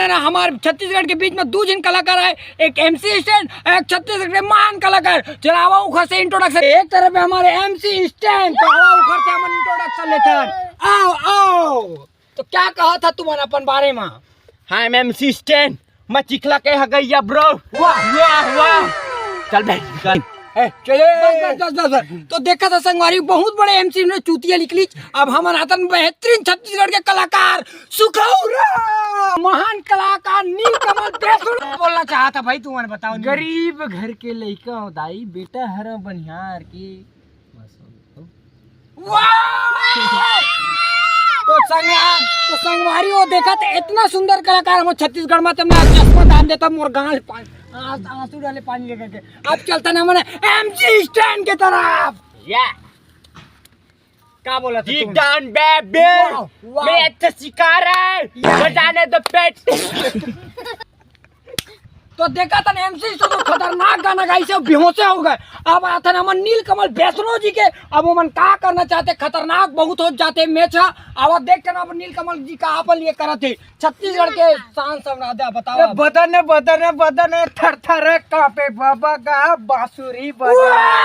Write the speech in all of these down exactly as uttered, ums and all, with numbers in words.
ना, हमारे छत्तीसगढ़ के बीच में दू झन कलाकार आए, एक एमसी स्टैंड, एक छत्तीसगढ़ के महान कलाकार। चलावा उखर से इंट्रोडक्शन। एक तरफ है हमारे एमसी स्टैंड, तो आवा उखर से हम इंट्रोडक्शन लेथन। आओ, आओ। तो क्या कहा था तुमन अपन बारे में? हाँ, मैं एमसी स्टैंड, मैं चिखला के हगैया, ब्रो। वाह। वाह, वाह। चल बे, चल। ए, चले। बस, बस, बस, बस, बस। तो देखा था संगवारी, बहुत बड़े एमसी ने चूतिया निकली। अब हमन आथन बेहतरीन छत्तीसगढ़ के कलाकार सुखौरा, महान कलाकार नीलकमल बेसुरा। बोलना चाहता भाई, तुमन बताओ। गरीब घर के लइका हो दाई, बेटा हर बनिहार के। वाह! तो संगवा-, तो संगवारी हो देखा तो इतना सुंदर कलाकार हम छत्तीसगढ़ में, तो मैं चश्मा डाल देता, मोर गाल पानी, आंस-, आंसू डाले पानी लेकर के। अब चलता ना मैंने एमसी स्टैंड की तरफ। या। क्या बोला था डीप तुमने? Down baby. वाह, वाह। मेरे अच्छे शिकार है। या। बजाने दो पेट। तो देखा था एमसी तो खतरनाक गाना गाइस हे, बेहोशे हो गए। अब आथन हमन नीलकमल वैष्णव जी के, अब ओमन का करना चाहते, खतरनाक बहुत हो जाते मैच है। अब देख के ना, अब नीलकमल जी का अपन लिए करत हे, छत्तीसगढ़ के शान सम्राट है, बताओ ए, आप। बदन, बदन, बदन थर थर कांपे, बाबा का बांसुरी बजा।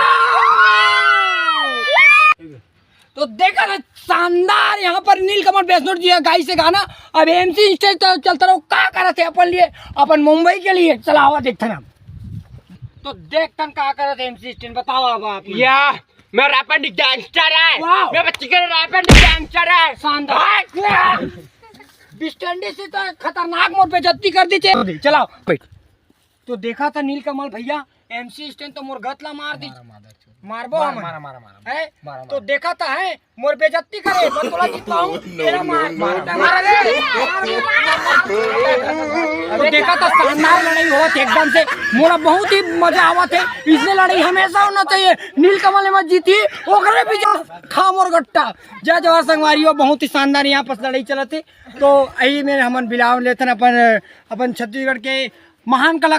तो देखा ना, शानदार यहाँ पर नीलकमल वैष्णव जी का गाइस हे गाना। अब एमसी स्टैंड तो चलता रहो, का करत हे अपन लिए, अपन मुंबई के लिए। चलावा देखते ना, तो देखतन का करत हे एमसी स्टैंड, बताओ अब आप। या, मैं रैपर नहीं, गैंगस्टर है। वाह। मैं बच्ची के रैपर नहीं, गैंगस्टर है। शानदार। बिस्टैंडी से तो खतरनाक मोर बेइज्जती कर दी थे। चलाओ। बैठ। तो देखा था नीलकमल भैया, एमसी स्टैंड तो मोर गत ला मार दी। मारबो मारा, हमन। मारा, मारा, मारा। है? मारा, तो मारा। देखा था है, मोर बेइज्जती करे, मैं तोला जितवाऊं, तेरा मार, मार, मार, मार, मार, तो देखा था शानदार लड़ाई होवत हे एकदम से, मोला बहुत ही मजा आवत हे। इसने लड़ाई हमेशा होना चाहिए। नीलकमल में जीती, ओकरे भी जो खा मोर गट्टा। जय जोहार संगवारी हो, बहुत ही शानदार यहाँ पर लड़ाई चलत हे। तो यही में हमन बिलाव लेथन अपन, अपन छत्तीसगढ़ के महान कलाकार